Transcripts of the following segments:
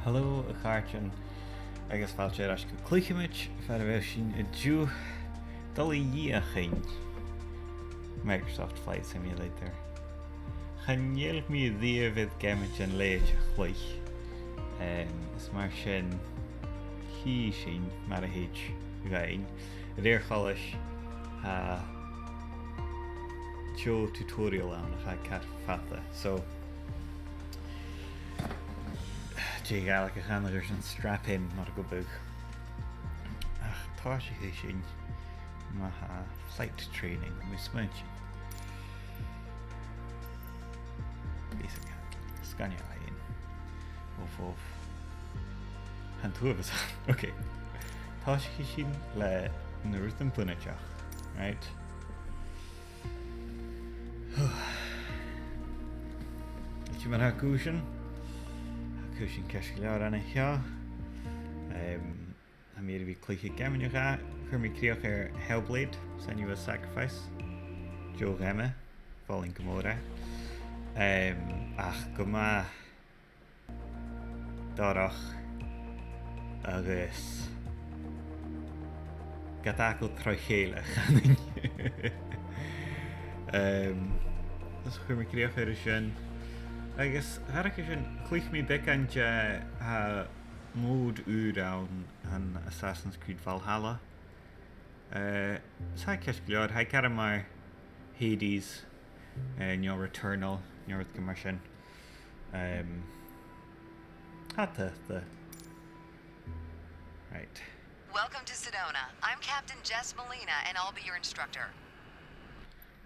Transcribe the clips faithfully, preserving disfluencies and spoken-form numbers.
Hello, a chàirdean, agus fàilte air ais gu Cluicheamaid, far a bheil sinn an-diugh a' dol a dh'fheuchainn Microsoft Flight Simulator. Chan eil mi a-riamh air geamaidean leithid a chluich, em, is mar sin chì sinn mar a thèid dhuinn. A rèir choltais, tha deagh tutorial ann a tha car fada. So, dè a' Ghàidhlig a chanas air sin, strap in, mar gum biodh. Ach tòisichidh sinn ma-thà flight training, tha mi a' smaointinn. Basic. Sgoinneil fhèin. Uf, uf. Tha an t-uabhas ann. Ok. Tòisichidh sinn le na rudan bunaiteach. Right? Feuch mar a tha cùisean. Tha cùisean ceart gu leòr an seo. Em, tha mi air a bhith a' cluich geamaichean. Chuir mi crìoch air Hellblade: Senua's Sacrifice. Deagh gheama, mholainn gu mòr e. Em, ach gu math dorcha agus gad fhàgail tro chèile, chanainn. Em, is chuir mi crìoch air sin. Agus a bharrachd air sin, chluich mi beagan de, tha mòd ùr ann, an Assassin's Creed Valhalla. Eh, 's tha e ceart gu leòr, tha e car mar Hades, eh, no Returnal, no rudeigin mar sin. Em, tha e, tha e. Right. Welcome to Sedona. I'm Captain Jess Molina, and I'll be your instructor.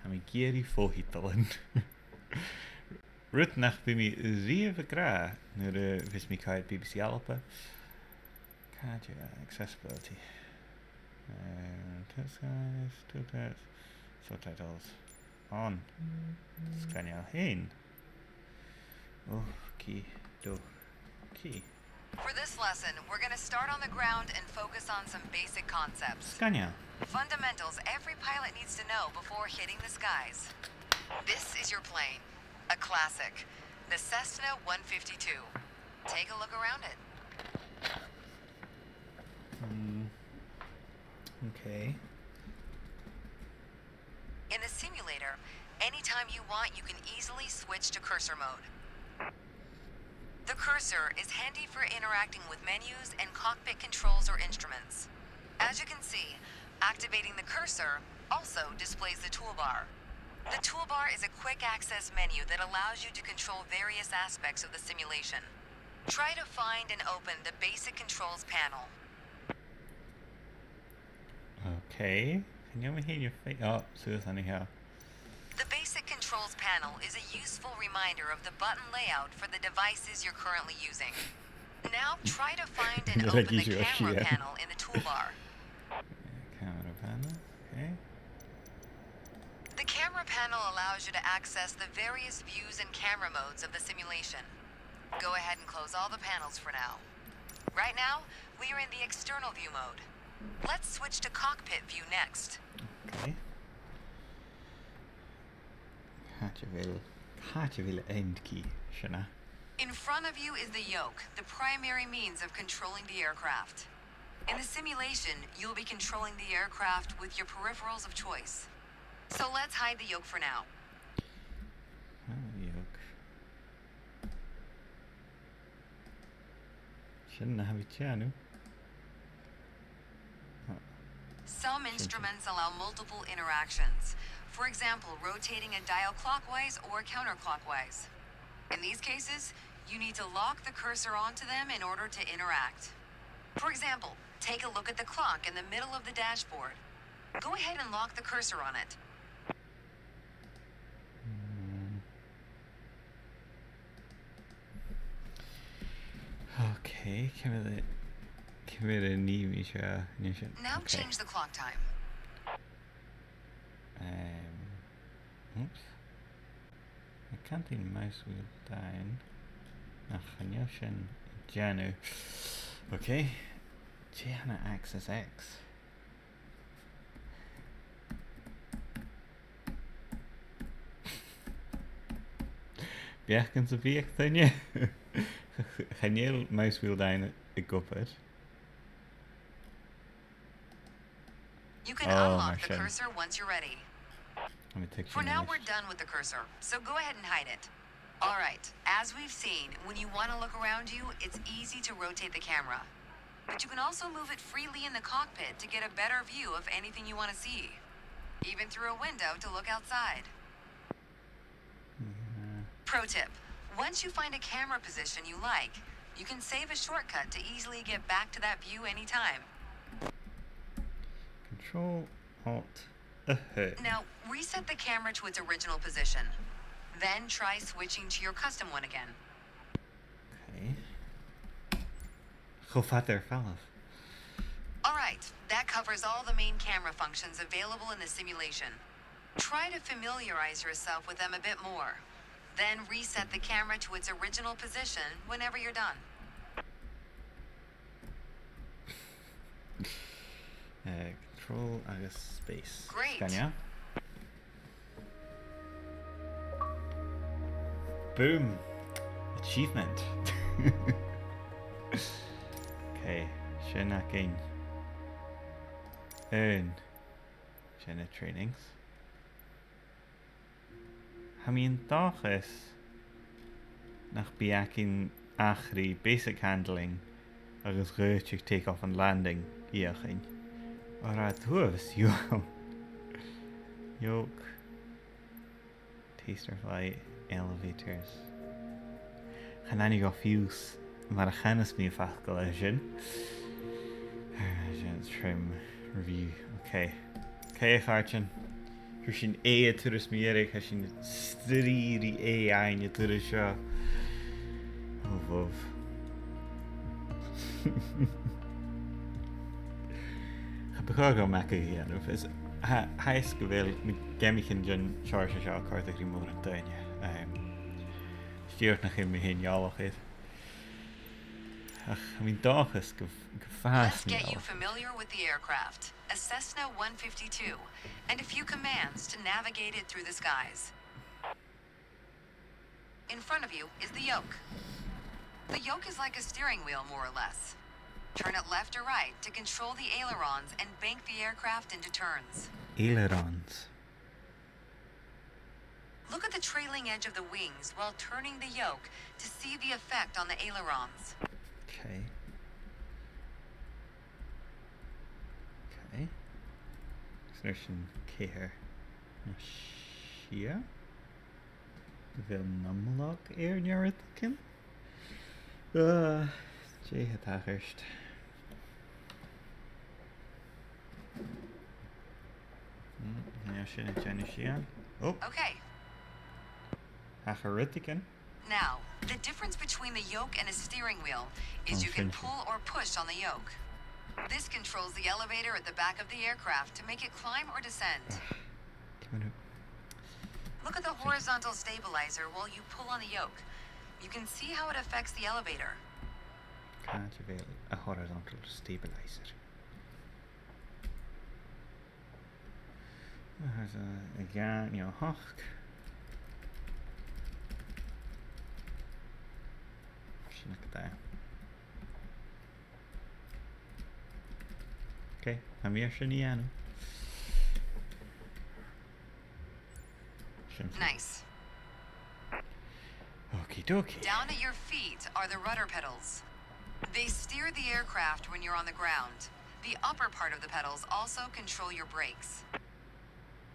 Tha mi ag iarraidh fo-thiotalan. Rud nach bi mi a-riamh ag ràdh nuair a bhios mi coimhead B B C Alba. Càit a bheil accessibility? Eh, text size, two text, subtitles. On. Sgoinneil fhèin. Okie dokie. For this lesson, we're gonna start on the ground and focus on some basic concepts. Sgoinneil. Fundamentals every pilot needs to know before hitting the skies. This is your plane. A classic, the Cessna one fifty-two. Take a look around it. Hmm. Okay. In the simulator, anytime you want, you can easily switch to cursor mode. The cursor is handy for interacting with menus and cockpit controls or instruments. As you can see, activating the cursor also displays the toolbar. The toolbar is a quick access menu that allows you to control various aspects of the simulation. Try to find and open the basic controls panel. Okay. Chan eil mi fhìn a' fai-, oh, suas an seo. The basic controls panel is a useful reminder of the button layout for the devices you're currently using. Now try to find and open the camera panel in the toolbar. Camera panel, okay. The camera panel allows you to access the various views and camera modes of the simulation. Go ahead and close all the panels for now. Right now, we are in the external view mode. Let's switch to cockpit view next. Okay. Càit a bheil, càit a bheil an end key sin, eh? In front of you is the yoke, the primary means of controlling the aircraft. In the simulation, you'll be controlling the aircraft with your peripherals of choice. So let's hide the yoke for now. Hide the yoke. Sin na tha mi a' dèanamh. Some instruments allow multiple interactions. For example, rotating a dial clockwise or counterclockwise. In these cases, you need to lock the cursor onto them in order to interact. For example, take a look at the clock in the middle of the dashboard. Go ahead and lock the cursor on it. Hmm. Okay, ciamar a, ciamar a nì mi seo, nì seo. Now change the clock time. Um, oops. I can't turn mouse wheel down. Ach, chan eil sin a' dèanamh. Okay. Dè tha na access X? Beachd anns a' bhiadh, duine. Chan eil mouse wheel down ag obair. You can Oh, unlock mar the sin. cursor once you're ready. Let me take For now, we're done with the cursor, so go ahead and hide it. All right, as we've seen, when you want to look around you, it's easy to rotate the camera. But you can also move it freely in the cockpit to get a better view of anything you want to see, even through a window to look outside. Yeah. Pro tip: once you find a camera position you like, you can save a shortcut to easily get back to that view anytime. Control Alt. Uh-huh. Now, reset the camera to its original position. Then try switching to your custom one again. Okay. Cho fada air falbh. All right, that covers all the main camera functions available in the simulation. Try to familiarize yourself with them a bit more. Then reset the camera to its original position whenever you're done. Eh, control agus space. Great. Sgoinneil. Boom. Achievement. Okay, sin againn. Aon. Sin na trainings. Tha mi an dòchas nach bi againn ach ri basic handling agus dh'fhaodte take off and landing fheuchainn. Ach tha thu a' smaoineachadh. Yoke. Taster flight, elevators. Chan eil e gu fios mar a chanas mi am facal sin. Sin trim review. Okay. Okay, a chàirdean. Chuir sinn A a' turas mu dheireadh, tha sinn a' strì ri A fhaighinn an turas seo. Oh, bhobh. Cha bu chòir dhomh mac a dhèanamh. Is tha, tha fhios gu bheil na geamaichean den t-seòrsa seo a' còrdadh ri mòran daoine. Ehm, 's dòcha nach eil mi fhèin eòlach air. Ach, tha mi an dòchas gu, gu Let's fascinating. Get you familiar with the aircraft, a Cessna one fifty-two, and a few commands to navigate it through the skies. In front of you is the yoke. The yoke is like a steering wheel, more or less. Turn it left or right to control the ailerons and bank the aircraft into turns. Ailerons. Look at the trailing edge of the wings while turning the yoke to see the effect on the ailerons. Okay. Okay. Is there some care? Sia? Bheil an t-imleach air an fhear a' tighinn? Uh, dè tha tachairt? Mm, nì sin a' dèanamh sìon. Oh. Okay. Thachair rudeigin. Now, the difference between the yoke and a steering wheel is Oh, you can sin sin. pull or push on the yoke. This controls the elevator at the back of the aircraft to make it climb or descend. Ciamar a Look at the horizontal stabilizer while you pull on the yoke. You can see how it affects the elevator. Càit a bheil a' horizontal stabilizer? There's a, a ghean, you know, hocht. Sin agad e. Okay, tha mi air sin a dhèanamh. Sin. Nice. Okie dokie. Down at your feet are the rudder pedals. They steer the aircraft when you're on the ground. The upper part of the pedals also control your brakes.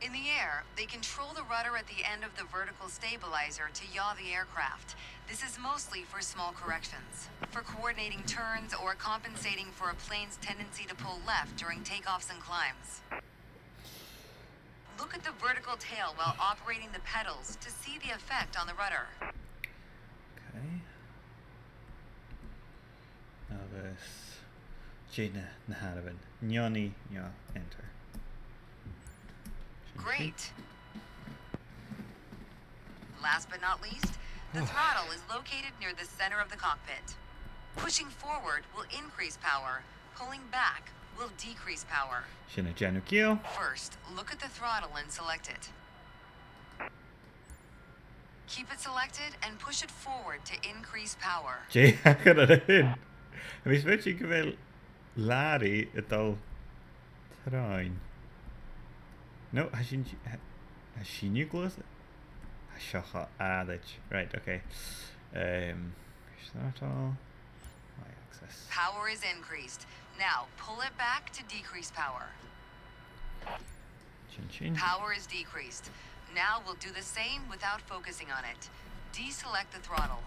In the air, they control the rudder at the end of the vertical stabilizer to yaw the aircraft. This is mostly for small corrections, for coordinating turns or compensating for a plane's tendency to pull left during takeoffs and climbs. Look at the vertical tail while operating the pedals to see the effect on the rudder. Okay. Agus dè na, na h-àireamhan? Neoni, neo, enter. Sin e. Great. Last but not least, the throttle is located near the center of the cockpit. Pushing forward will increase power. Pulling back will decrease power. Sin a' dèanamh ciall. First, look at the throttle and select it. Keep it selected and push it forward to increase power. Dè thachair an sin? Tha mi a' smaointinn gu bheil làraidh a' dol tron. No, tha sin, tha, tha sin a' gluasad. Tha seo cho àraid. Right, okay. Um, is that all? Y-axis. Power is increased. Now pull it back to decrease power. Chin chin. Power is decreased. Now we'll do the same without focusing on it. Deselect the throttle.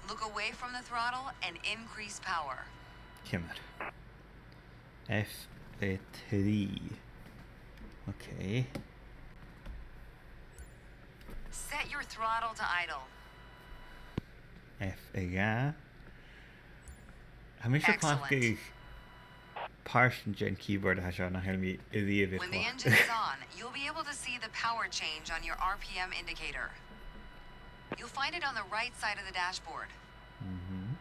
Look away from the throttle and increase power. Ciamar? F a trì. Okay. Set your throttle to idle. F a dhà. Tha mise a' cleachdadh pàirt den keyboard a tha seo nach eil mi a-riamh air cleachdadh. When the engine is on, you'll be able to see the power change on your R P M indicator. You'll find it on the right side of the dashboard. Mm-hmm.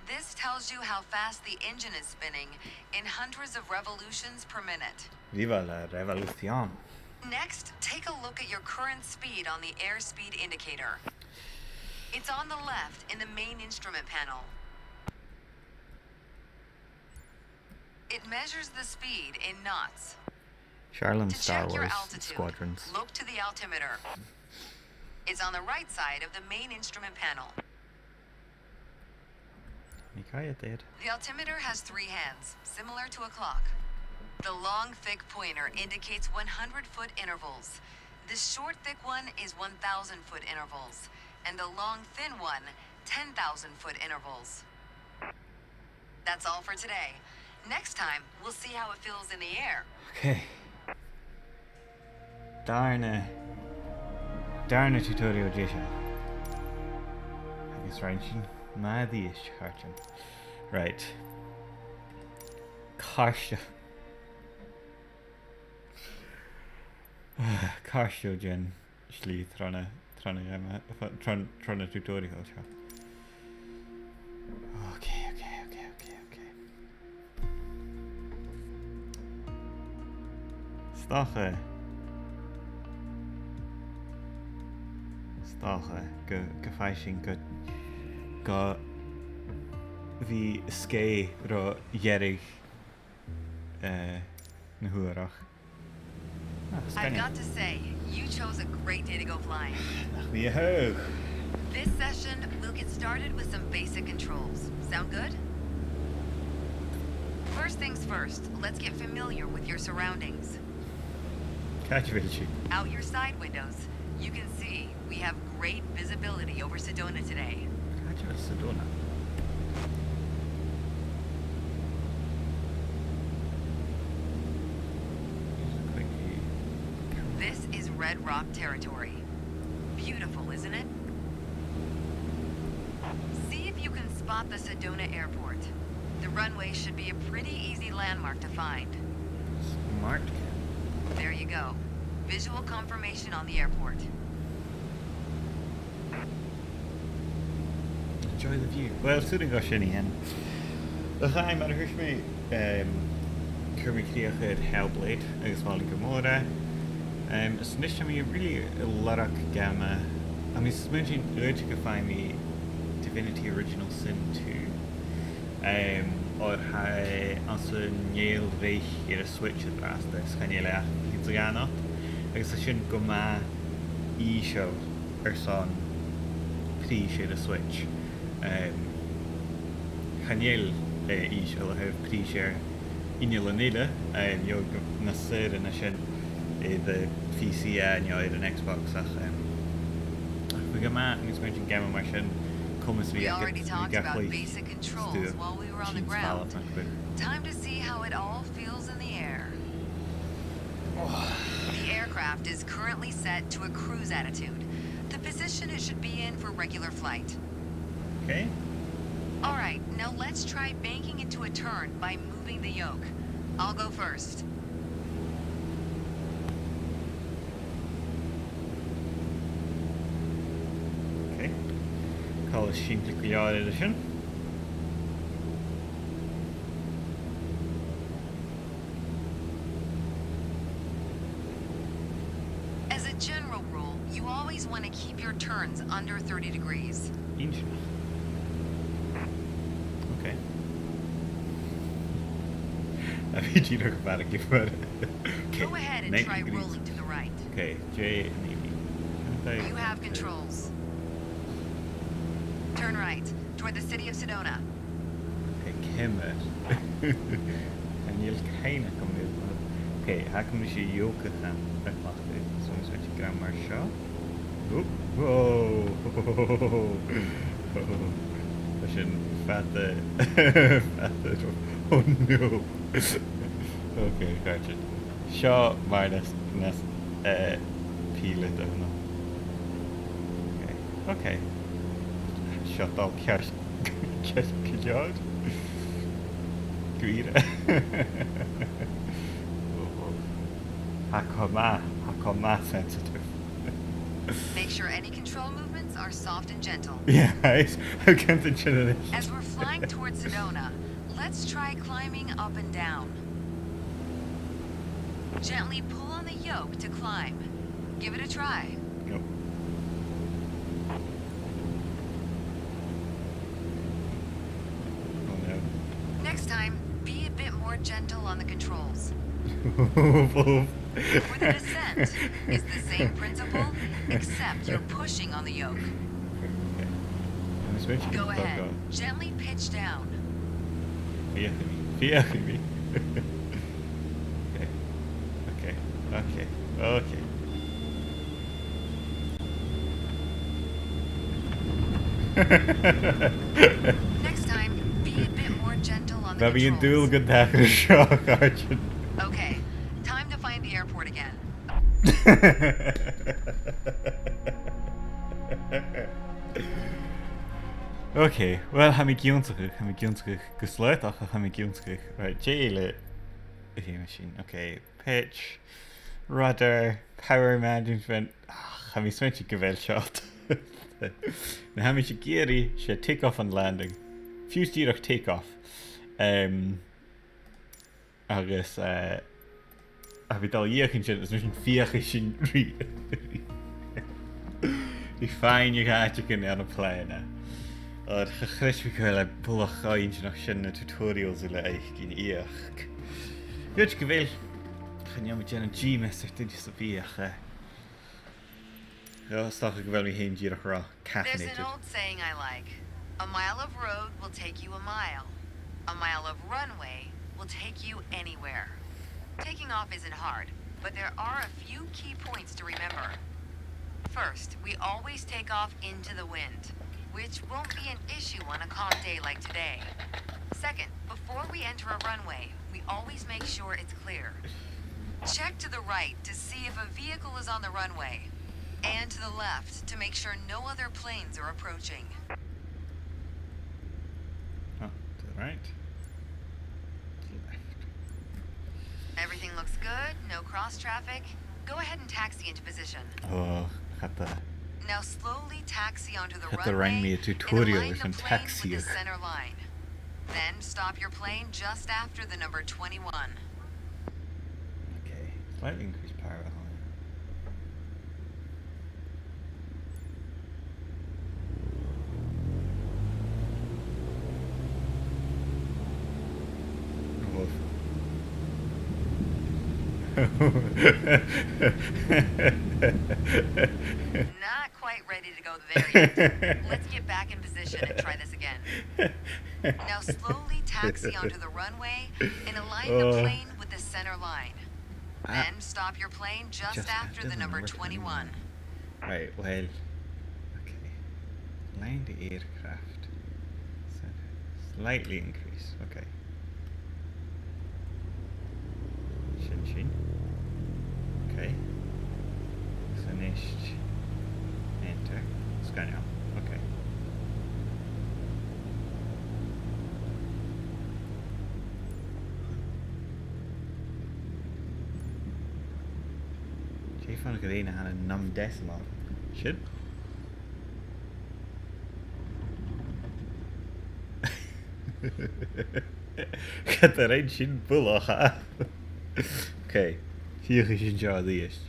This tells you how fast the engine is spinning in hundreds of revolutions per minute. Viva la revolución. Next, take a look at your current speed on the airspeed indicator. It's on the left in the main instrument panel. It measures the speed in knots. Sharlem Star Wars Squadrons. To check your altitude, look to the altimeter. It's on the right side of the main instrument panel. Tha mi a' coimhead air. The altimeter has three hands, similar to a clock. The long, thick pointer indicates one hundred foot intervals. The short, thick one is one thousand foot intervals, and the long, thin one, ten thousand foot intervals. That's all for today. Next time, we'll see how it feels in the air. Okay. Dàrna, dàrna tutorial deiseil. Agus rinn sinn math a-rithist, a chàirdean. Right. Càit an deach, càit an deach dhen slighe tron a, tron a' gheama, tron, tron an tutorial seo. Okay, okay, okay, okay, okay. 'S dòcha, 's dòcha gu, gum faigh sinn gu, gu bhith sgèith ro dheireadh, eh, na h-uarach. Ah, I've got to say, you chose a great day to go flying. Nach mi a thaghadh. This session, we'll get started with some basic controls. Sound good? First things first, let's get familiar with your surroundings. Càit a bheil sinn? Out your side windows, you can see we have great visibility over Sedona today. Càit a bheil Sedona? Here's a quick view. This is Red Rock territory. Beautiful, isn't it? See if you can spot the Sedona airport. The runway should be a pretty easy landmark to find. Smart cat. There you go. Visual confirmation on the airport. Enjoy the view. Well, 's urrainn dhomh sin a dhèanamh. Ach aye, mar a thuirt mi, um, chuir mi crìoch air Hellblade agus bha e gu math math. Um, is a-nis tha mi really a' lorg geama, tha mi a' smaointinn uaireigin gum faigh mi Divinity Original Sin two. Um, oir tha e anns an fheadhainn air an Switch an-dràsta, is chan eil e ach fichead 's a dhà not. Agus tha sin gu math ìosal airson prìs air an Switch. Um, chan eil e ìosal a thaobh prìs air innealan eile, um, no gu, nas saoire na sin air a' P C no air an Xbox, ach, um, ach bha e gu math, agus mar sin geama mar sin, comas mi a bhith a' cluich stuth, tha e a' faireachdainn cho math. Time to see how it all feels in the air. The aircraft is currently set to a cruise attitude, the position it should be in for regular flight. Okay. All right, now let's try banking into a turn by moving the yoke. I'll go first. Okay. Coltas sìmplidh gu leòr air sin. You always want to keep your turns under thirty degrees. Inntinneach. Okay. A bhith dìreach a' faireachdainn mar... Okay. Go ahead and try rolling to the right. Okay, J, maybe. You have controls. Turn right, toward the city of Sedona. Okay, ciamar. Chan eil cuimhne agam air mar... Okay, tha cuimhne agam ri yoke a chur air, so is mi a' gràdh mar seo. Oop. Whoa. Tha sin fada, fada. Oh no. Okay, gotcha. Seo mar nas, nas, eh, pìle a th' ann. Okay, okay. Seo dol ceart, ceart gu leòr. Gu dearbh. Oh, oh. Tha e cho math, tha e cho math sensitive. Make sure any control movements are soft and gentle. Yeah, I, I can't imagine it. As we're flying towards Sedona, let's try climbing up and down. Gently pull on the yoke to climb. Give it a try. Yep. Oh no. Next time, be a bit more gentle on the controls. For the descent, it's the same principle, except you're pushing on the yoke. Go ahead. Gently pitch down. Feuchaidh mi. Feuchaidh mi. Okay. Okay. Okay. Okay. Next time, be a bit more gentle on the controls. Bha mi an dùil gun tachradh seo, a chàirdean. Okay, time to find the airport again. Okay, well, tha mi ag ionnsachadh, tha mi ag ionnsachadh gu slaodach, ach tha mi ag ionnsachadh, right, dè eile a th' ann an sin. Okay, pitch, rudder, power management. Ah, tha mi a' smaointinn gu bheil seo. Na tha mi ag iarraidh, 's e take off and landing. Fiù 's dìreach take off. Um, agus, eh, a bhith dol a dh'fheuchainn sin, is mar sin feuchaidh sinn ri, ri faighinn a dh'àiteigin air a' phlèana. Ach cha chreid mi gu bheil e buileach cho inntinneach sin na tutorials uile fhaicinn, iach. Ged gu bheil, chan eil mi a' dèanamh G-miss air duine sam bith ach, eh, 's dòcha gu bheil mi fhìn dìreach ro caffeinated. There's an old saying I like. A mile of road will take you a mile. A mile of runway will take you anywhere. Taking off isn't hard, but there are a few key points to remember. First, we always take off into the wind, which won't be an issue on a calm day like today. Second, before we enter a runway, we always make sure it's clear. Check to the right to see if a vehicle is on the runway, and to the left to make sure no other planes are approaching. Oh, to the right. To the left. Everything looks good, no cross traffic. Go ahead and taxi into position. Oh, cha do... Now slowly taxi onto the runway and align the plane with the center line. Cha do rinn mi a tutorial airson taxi. Then stop your plane just after the number twenty-one. Okay, slightly increased power behind. Not quite ready to go there yet. Let's get back in position and try this again. Now slowly taxi onto the runway and align the plane with the center line. Then stop your plane just after the number twenty-one. Right, well, okay. Line the aircraft. So, slightly increase, okay. Sin sin. Okay. So next, enter. Sgoinneil. Okay. Dè fon ghrèin a tha an numDecimal? Sin? Cha do rinn sin buileach, a. Okay. Feuchaidh sinn seo a-rithist.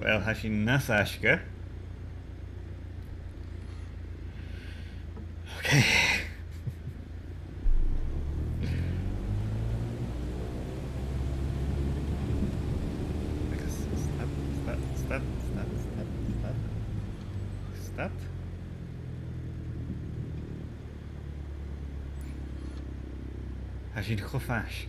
Uill, tha sinn nas fhaisge. Okay. Agus stad, stad, stad. Stad. Tha sinn cho faisg.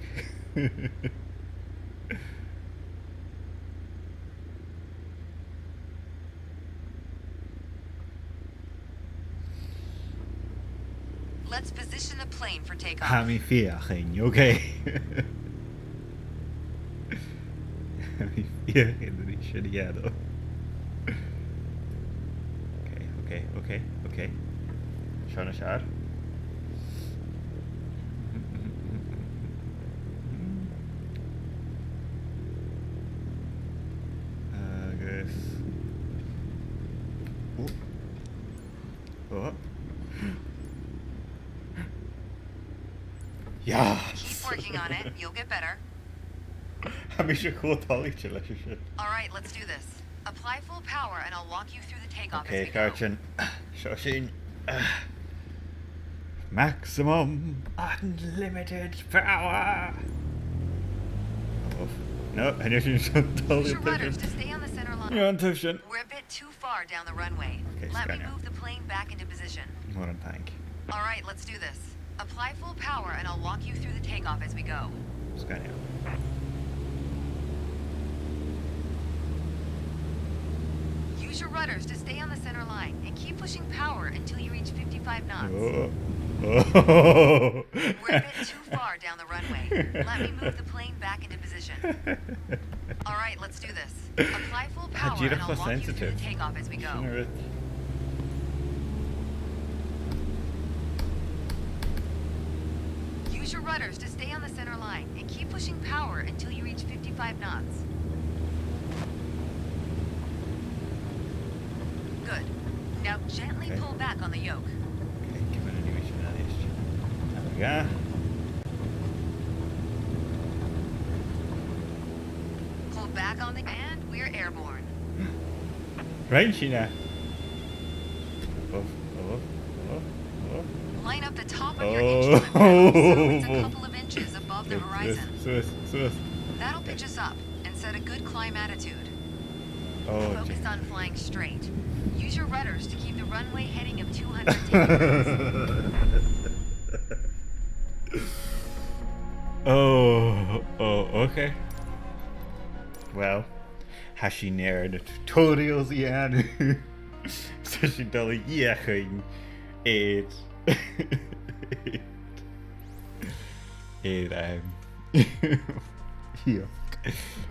Let's position the plane for takeoff. Tha mi a' feuchainn, okay. Tha mi a' feuchainn ri sin a dhèanamh. Okay, okay, okay, okay. Seo nas fheàrr. Agus... Oh. Oh. Yeah. Keep working on it. You'll get better. Tha mise cho toilichte leis a sin. All right, let's do this. Apply full power and I'll walk you through the takeoff as we go. Okay, a chàirdean. Seo sinn. Maximum unlimited power. Oh. No, chan eil sinn a' dol... Use your rudders to stay on the center line. We're a bit too far down the runway. Okay, sgoinneil. Let me move the plane back into position. Mòran taing. All right, let's do this. Apply full power and I'll walk you through the takeoff as we go. Sgoinneil. Use your rudders to stay on the center line and keep pushing power until you reach fifty-five knots. Oh. Oh. We're a bit too far down the runway. Let me move the plane back into position. All right, let's do this. Apply full power and I'll walk you through the takeoff as we go. Tha dìreach cho sensitive. Sin a rud. Use your rudders to stay on the center line and keep pushing power until you reach fifty-five knots. Good. Now gently pull back on the yoke. Okay. Okay, ciamar a nì mi sin a-rithist? There we go. Pull back on the, and we're airborne. Rinn sinn e. Above, above, above, above. Line up the top of your instrument panel so it's a couple of inches above the horizon. Suas, suas, suas, suas. That'll pitch us up and set a good climb attitude. Oh, focus on flying straight. Use your rudders to keep the runway heading of two hundred to eighty knots. Oh, oh, okay. Well, tha sinn air na tutorials a dhèanamh. Tha sinn a' dol a dh'fheuchainn air, air, um, yeah.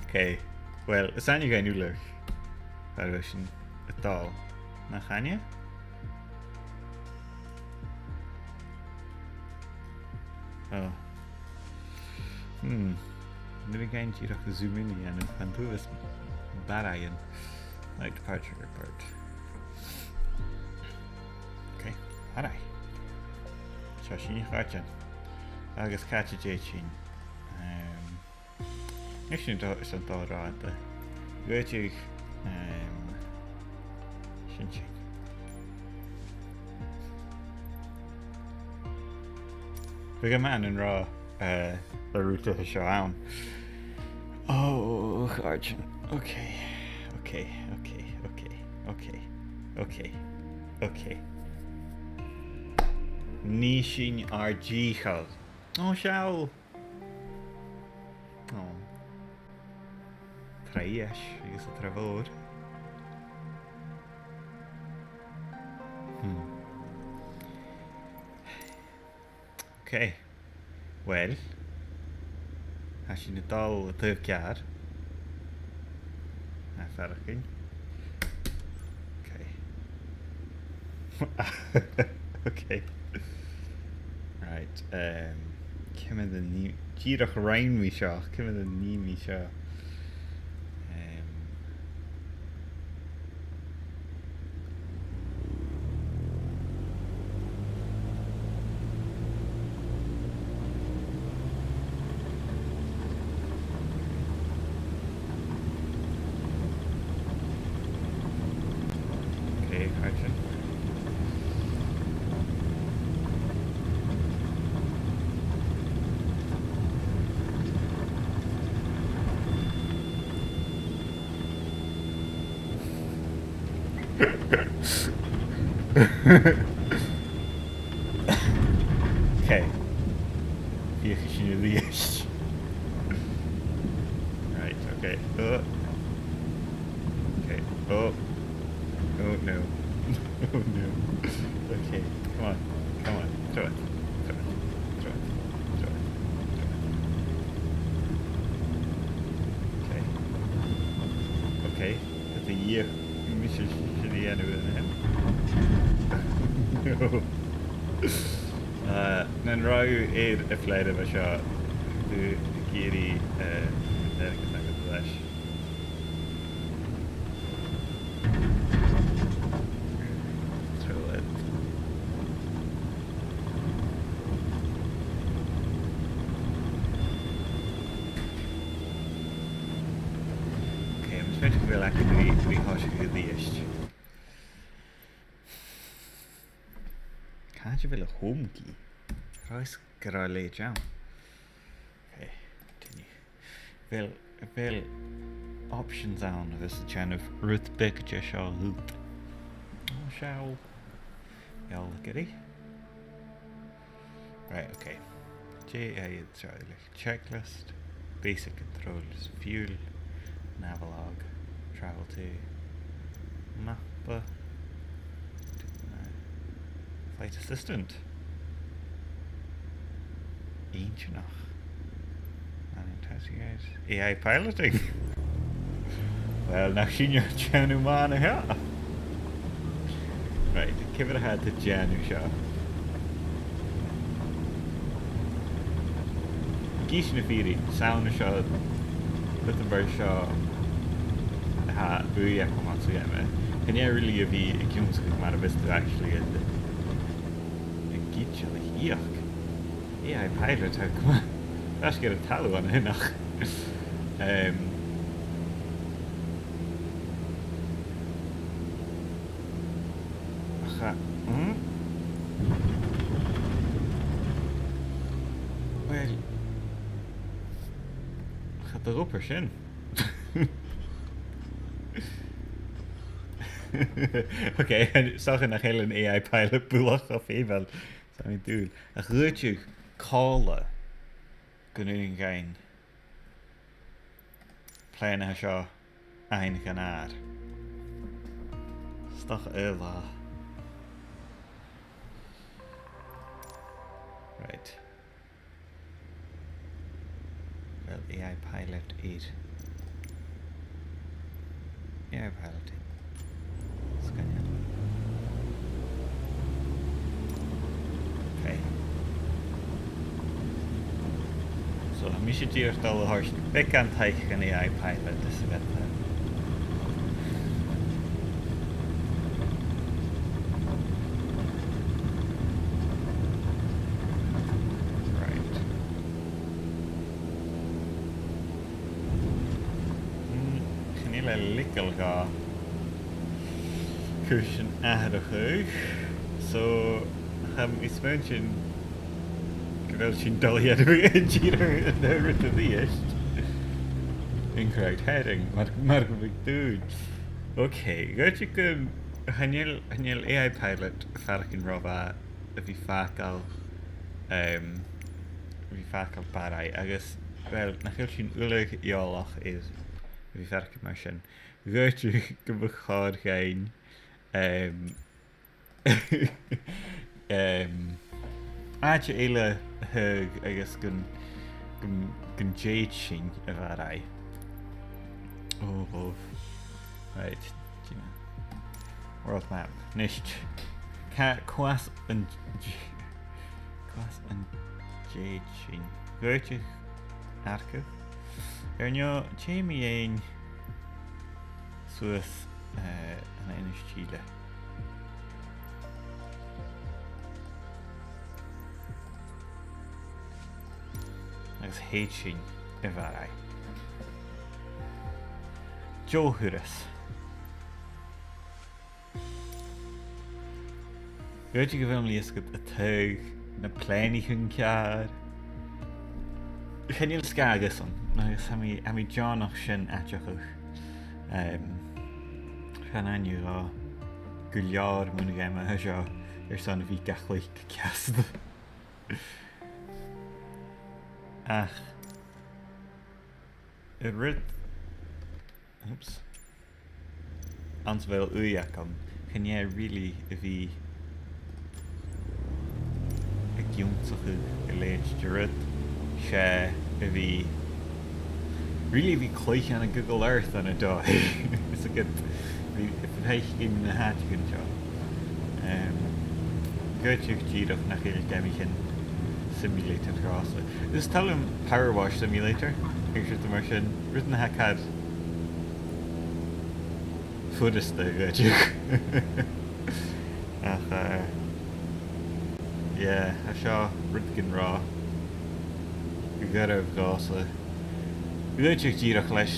Okay. Well, is aithne dhuinn uile far a bheil sinn a' dol. Nach aithne? Oh. Hmm. Nì mi gin dìreach zoom in a dhèanamh, chan eil fhios agam. Barraighean. Like departure airport. Okay, all right. Seo sinn, a chàirdean. Agus càit an tèid sinn? Um, Is sin do, sin do ràdh. Ghoideadh, um, sin sin. Bhiodh e math an ràdh, uh, an rùta seo ann. Oh, a chàirdean. Okay, okay, okay, okay, okay, okay, okay. Nì sinn ar dìcheall. Oh, seall. Oh. Tràth dheas agus tràth mhòr. Hmm. Okay. Well. Tha sinn a' dol a taobh ceàrr. Tha faireachdainn. Okay. Okay. Right, um, ciamar a nì, dìreach rinn mi seo, ciamar a nì mi seo? Um, Okay. Feuch sinn a-rithist. Right, okay. Uh. Okay. Oh. Oh no. Oh no. Okay. Come on. Come on. Throw it. Throw it. Throw it. Throw it. Throw it. Okay. Okay. That's a year. Mise sin a dhèanamh an sin. No. Uh, nan robh air a' phlèana a bha seo, bha mi ag iarraidh, uh, an t-airgead agam leis. Throw it. Okay, I'm expecting to be like a wee, wee hush a good list. Can't you feel a home key? Right, get our lay down. Okay, continue. Bheil, bheil options ann a bhios a' dèanamh rud beag de seo dhut? Ò, seall. Eòlaigeadh. Right, okay. Dè tha iad seo uile? Checklist, basic controls, fuel, navilog, travel to, mapa, flight assistant. Inntinneach. An intensity gauge. A I piloting. Well, nach sinn a' dèanamh math an seo. Right, ciamar a tha iad a' dèanamh seo? Gidheadh na fìrinn, 's ann an seo, rud a bha seo, tha ùidh agam ann, so yeah, ma, chan e really a bhith ag ionnsachadh mar a bhios tu actually ag, ag itealaich. A I pilot, tha, come on. Tha sinn air an talamh an-diugh. Um, cha, hmm? Well, cha do dh'obraich sin. Okay, 's dòcha nach eil an A I pilot buileach cho feumail 's a tha mi an dùil. Ach dh'fhaodadh còmhla gun urrainn dhuinn plèana seo fhaighinn gun àrd. 'S dòcha aon latha. Right. Well, A I pilot is A I piloting. Sgoinneil. Okay. So, tha mise dìreach a' dol a thoirt beagan taic dhan A I pilot is a bheil. Right. Mm, chan eil e leagail dha cùisean atharrachadh. So, tha mi a' smaointinn gu bheil sinn a' dol a dhèanamh dìreach an aon rud a-rithist. Incorrect heading, mar, mar gum biodh dùil. Okay, dh'fhaodte gun, chan eil, chan eil A I pilot a' faireachdainn ro mhath a bhith a' fàgail, um, a bhith a' fàgail Barraigh, agus, well, nach eil sinn uile eòlach air a bhith a' faireachdainn mar sin. Dh'fhaodte gum bu chòir dhuinn, um, um, àite eile a thaghadh agus gun, gun, gun tèid sinn a Bharraigh. Oh, oh. Right. Dìna. World map. Nist. Ca-, cò às an, cò às an tèid sinn? Dh'fhaodte Arcach. Air neo, tèid mi fhèin suas, eh, an Innis Tìle. Agus thèid sinn a Bharraigh. Deagh thuras. Dh'fhaodte gu bheil mi a' smaoineachadh a' taghadh na plèanaichean ceàrr. Chan eil sgath agam, agus tha mi, tha mi deònach sin aideachadh. Em, chan eil an-diugh. gu leòr mun gheama seo airson a bhith ga chluich ceart. Ach, an rud, oops. Anns a bheil ùidh agam, chan e really a bhith ag ionnsachadh a leithid de rud, 's e a bhith, really a bhith a' cluich ann an Google Earth ann an dòigh. Is e gu bhith, bhith a' faicinn na h-àiteachan seo. Em, dh'fhaodte dìreach nach eil geamaichean simulator dhòmhsa. Is toil leam Power Wash Simulator, agus rudan mar sin, rudan a tha car furasta, dh'fhaodte. Ach, eh, yeah, tha seo rud gun robh gu dearbh dhòmhsa. Dh'fhaodte dìreach leis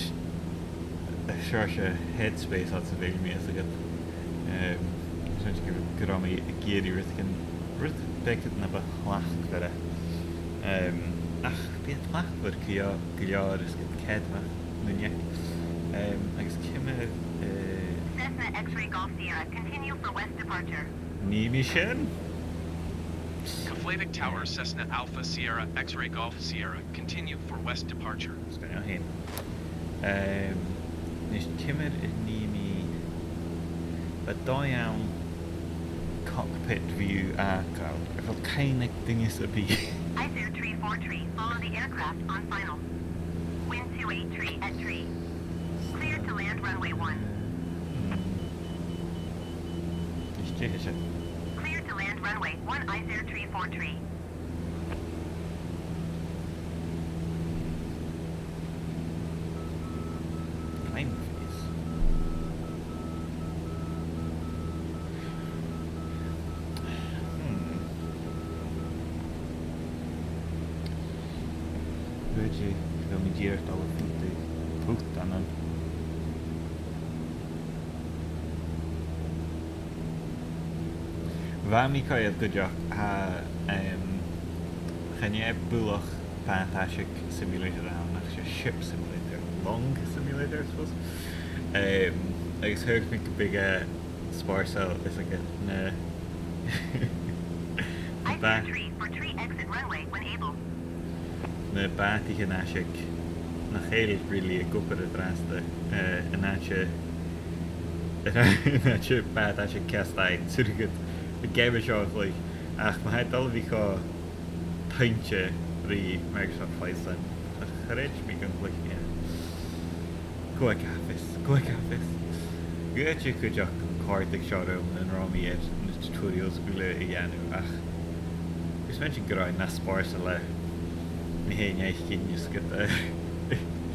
an seòrsa headspace anns a bheil mi, is e gu, em, is e gu, gu robh mi ag iarraidh rudeigin, rud beagan na bu thlachdmhoire. Em, ach bidh e tlachdmhor gu, gu leòr is gu ceadmach nuair. Em, agus ciamar, eh, Cessna X-ray Golf Sierra, continue for west departure. Nì mi sin. Keflavik Tower, Cessna Alpha Sierra, X-ray Golf Sierra, continue for west departure. Is gu nì mi sin. Em, a-nis, ciamar a nì mi, bha dòigh ann cockpit view a fhàgail, a bheil cuimhne aig duine sam bith? Ice Air three four three, follow the aircraft on final. Wind two eight three at three. Clear to land runway one. Hmm. Is dè tha sin? Clear to land runway one, Ice Air three four three. Climb phase. Hmm. Dh'fhaodte gu bheil mi dìreach a' dol a phutadh putan ann. Bha mi a' coimhead cuideachd, tha, em, chan e buileach bàt-aiseig simulator a th' ann, ach 's e ship simulator, long simulator, I suppose. Em, agus thuirt mi gum biodh e spòrsail, is e gu na, na Ice Air bàt- three four three, exit runway when able. Na bàtaichean aiseig nach eil really ag obair an-dràsta, eh, an àite, an àite bàt-aiseig ceart fhathast, 's urrainn dhut an geama seo a chluich, ach ma tha e a' dol a bhith cho toinnte ri Microsoft Flight Sim, cha chreid mi gun cluichinn e. Cò aig a tha fios, cò aig a tha fios. Dh'fhaodte cuideachd gun còrdadh seo rium nan robh mi air na tutorials uile a dhèanamh, ach tha mi a' smaointinn gun robh e nas spòrsaile na h-aon fhaicinn is gu, eh,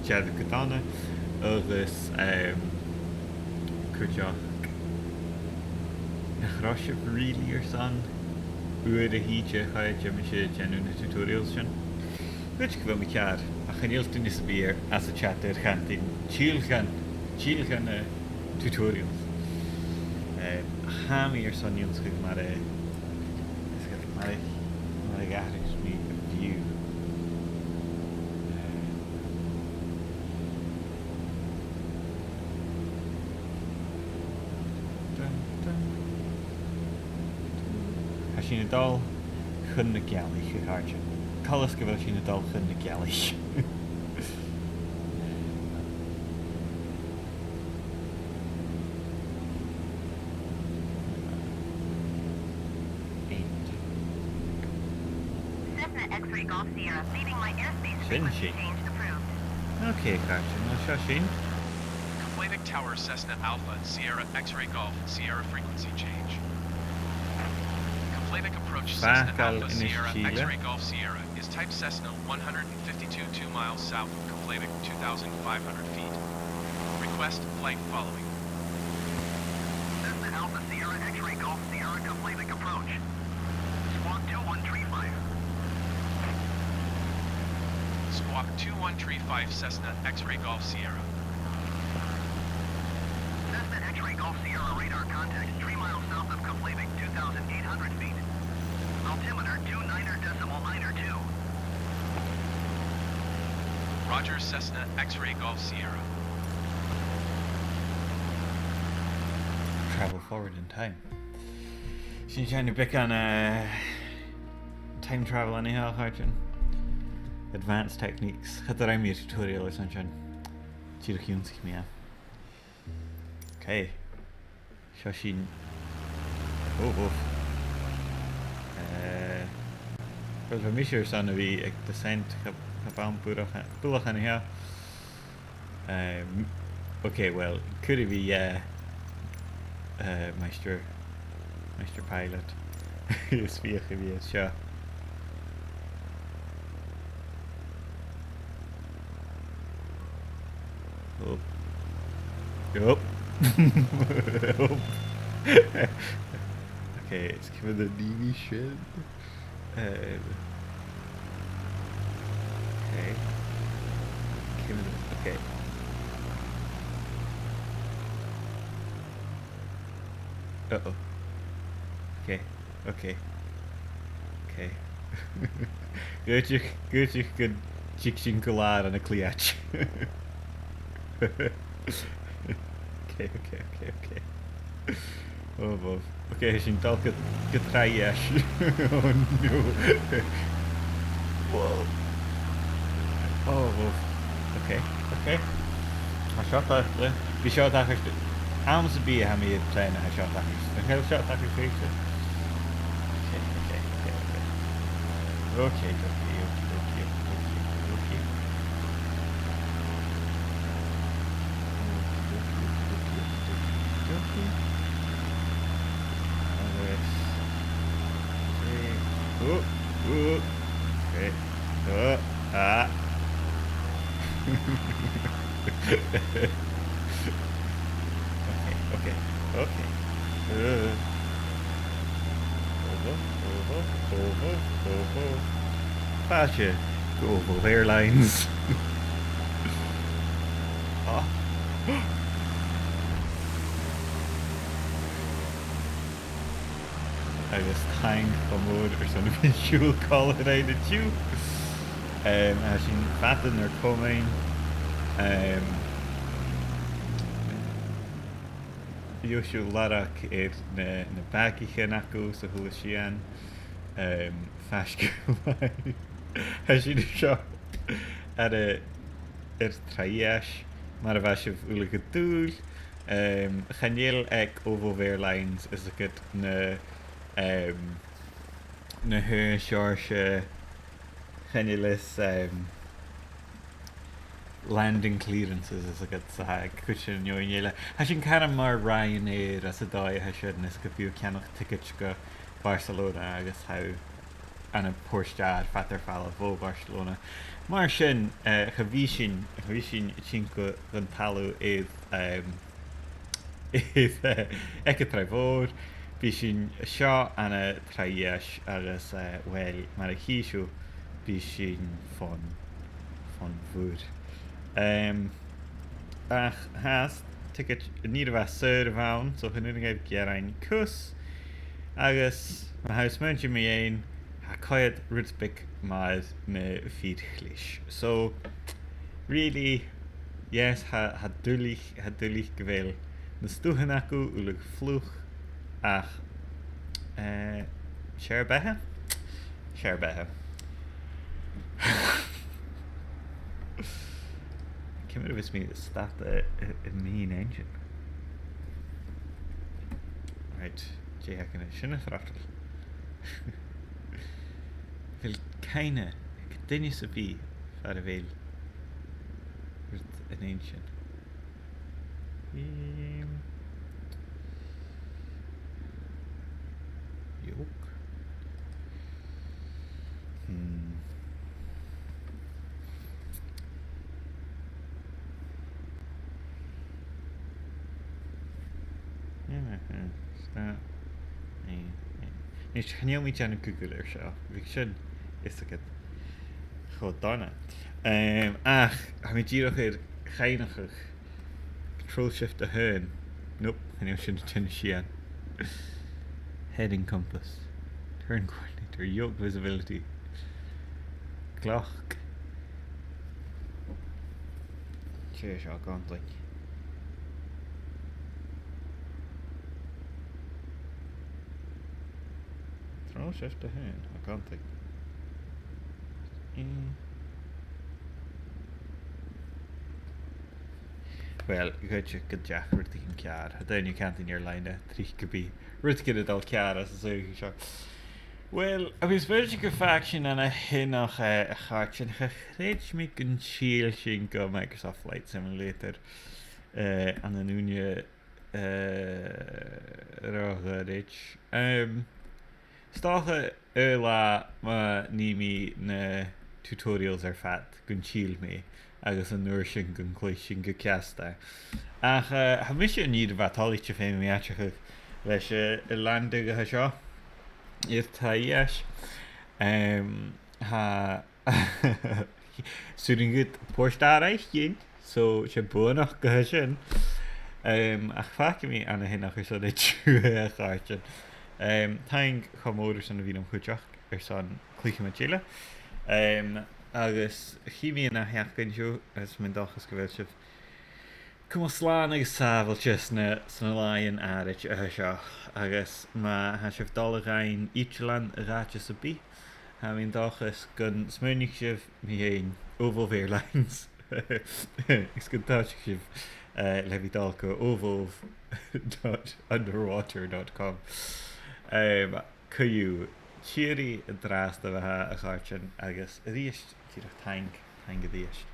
dearbh gu dona, agus, em, cuideachd nach robh sibh really airson uair a thìde, cha dèan mise dèanamh na tutorials sin. Dh'fhaodte gu bheil mi ceàrr, ach chan eil duine sam bith air, anns a' chat air chantainn, till dhan, till dhan, eh, tutorials. Eh, ach tha mi airson ionnsachadh mar a, is gu, mar a, mar a dh'atharraich mi a' view. Eh, dun, dun. Tha sinn a' dol chun na gealaich, a chàirdean. Coltas gu bheil sinn a' dol chun na gealaich. Eight. Cessna X-ray Golf Sierra, leaving my airspace. Sin frequency sin. Change approved. Okay, a chàirdean, well, seo sinn. Keflavik Tower, Cessna Alpha Sierra X-ray Golf Sierra, frequency change. Keflavik approach, Cessna Fàgail Alpha Sierra Innis Tìle. X-ray Golf Sierra is type Cessna, one hundred fifty-two, two miles south of Keflavik, two thousand five hundred feet. Request flight following. Cessna Alpha Sierra X-ray Golf Sierra, Keflavik approach. Squawk two one three five. Squawk two one three five, Cessna X-ray Golf Sierra. Cessna X-ray Golf Sierra, radar contact three miles south of Keflavik, two thousand eight hundred feet. Altimeter two niner decimal niner two. Roger, Cessna X-ray Golf Sierra. travel forward in time. Sin seòrsa beagan, eh, time travel anyhow, a chàirdean. Advanced techniques. Cha do rinn mi tutorial airson sin. Dìreach dh'ionnsaich mi e. Okay. Seo sinn. Oh, oh. Eh, well, bha mise airson a bhith aig descent, cha, cha b' ann buileach, buileach an seo. Um, okay, well, cuiridh mi, eh, eh, Maighstir, Maighstir Pilot. Is feuch a bhith seo. Oh. Oh. Oh. Okay, is ciamar a nì mi sin? Um, okay. Ciamar a, okay. Uh-oh. Okay. Okay. Okay. Dh'fhaodte, dh'fhaodte gun tig sinn gu làr ann an cliathaich. Okay, okay, okay, okay. Oh, bhobh. Okay, tha sinn a' dol gu, gu tràth dheas. Oh, no. Whoa. Oh, bhobh. Okay, okay. Tha seo tachairt. Bidh seo tachairt. Àm sam bith a tha mi air plèana, tha seo tachairt. An cuala sibh seo tachairt? Okay, okay, okay, okay. Okay, okay, okay, okay, okay. Okay, okay, okay, okay, okay. Agus, eh, oh, oh, okay. Oh, ah. Okay, okay, okay. Uh. Oval, oval, oval, oval. Fàilte gu Oval Airlines. Ah. Agus taing cho mòr airson a bhith a' siubhal còmhla rinn an-diugh. Em, tha sinn fada nur comain. Em, bha sibh a' lorg air na, na bagaichean agaibh 's a h-uile sìon. Em, faisg air. Tha sinn an seo air a, air tràth dheas, mar a bha sibh uile gu dùil. Em, chan eil aig Oval Airlines, is agad na, em, na h-aon seòrsa, chan eil fhios, em, landing clearances is agad sa, tha cuid sin an fheadhainn eile. Tha sin caran mar Ryanair anns an dòigh a tha sin, is gum bi thu a' ceannach ticead gu Barcelona agus tha thu ann am port-adhair fada air falbh bho Barcelona. Mar sin, eh, cha bhi sinn, cha bhi sinn a' tighinn gu, gun talamh air, em, air, eh, aig an tràigh mhòr, bidh sinn seo ann an tràigh dheas agus, eh, uill, mar a chì sibh, bidh sinn fon, fon mhuir. Em, ach tha ticead an ìre mhath saor a bh' ann, so chan urrainn dhuibh gearain cus. Agus ma tha sibh a' smaointinn mu dheidhinn, tha coimhead rud beag math air mo fhìor chlis. So, really, yes, tha, tha duilich, tha duilich gu bheil na stuthan agaibh uile fliuch, ach, eh, 's fheàrr beatha? 'S fheàrr beatha. Ciamar a bhios mi a' stad a, a, a' main engine? Right, dè th' againn an sin, a throttle? A bheil cuimhne aig duine sam bith far a bheil rud an engine? Ehm, yoke. Hmm. Mhm, stop. Eh, eh. Nis, chan eil mi a' dèanamh Google air seo. Bhiodh sin, is agad, cho dona. Em, ach, tha mi dìreach air cuimhneachadh. Control Shift a h-aon. Nope, chan eil sin a' dèanamh sìon. Heading compass. Turn coordinator. Yoke visibility. Clock. Dè seo, gan duine. Shift a h-aon, a' cantainn. Eh. Well, ghoid gu deach rudeigin ceàrr. Tha daoine a' cantainn air-loidhne tric gum bi rudeigin a' dol ceàrr às an t-saoghal seo. Well, agus bidh gu faction an a h-aon, eh, a chàirdean, cha chreid mi gun till sinn gu Microsoft Flight Simulator, eh, ann an ùine, eh, ro ghoirid. Em, 's dòcha aon latha ma nì mi na tutorials air fad gun till mi, agus an uair sin gun cluich sinn gu ceasta. Ach, eh, tha mise an ìre mhath toilichte feumaidh mi aideachadh leis, eh, an landing a tha seo. Is tha e, em, tha 'S urrainn dhut port a fhreagairt, so 's e buannachd a tha sin. Em, ach faic mi an a h-aon airson an-diugh, a chàirdean. Em, taing cho mòr airson a bhith nam chuideachd airson cluiche mu dheireadh. Em, agus chì mi an ath-sheachdain sibh, is tha mi an dòchas gu bheil sibh coma slàn agus sàbhailte sna, sna làithean àraid a tha seo, agus ma tha sibh a' dol a dh'fhaighinn itealan a dh'àite sam bith, tha mi an dòchas gun smaoinich sibh mu dheidhinn Ovov Airlines. Is gun tòisich sibh, eh, le bhith a' dol gu ovov dot underwater dot com. Em, co-dhiù, tìoraidh an-dràsta, a chàirdean, agus a-rithist, dìreach taing, taing a-rithist.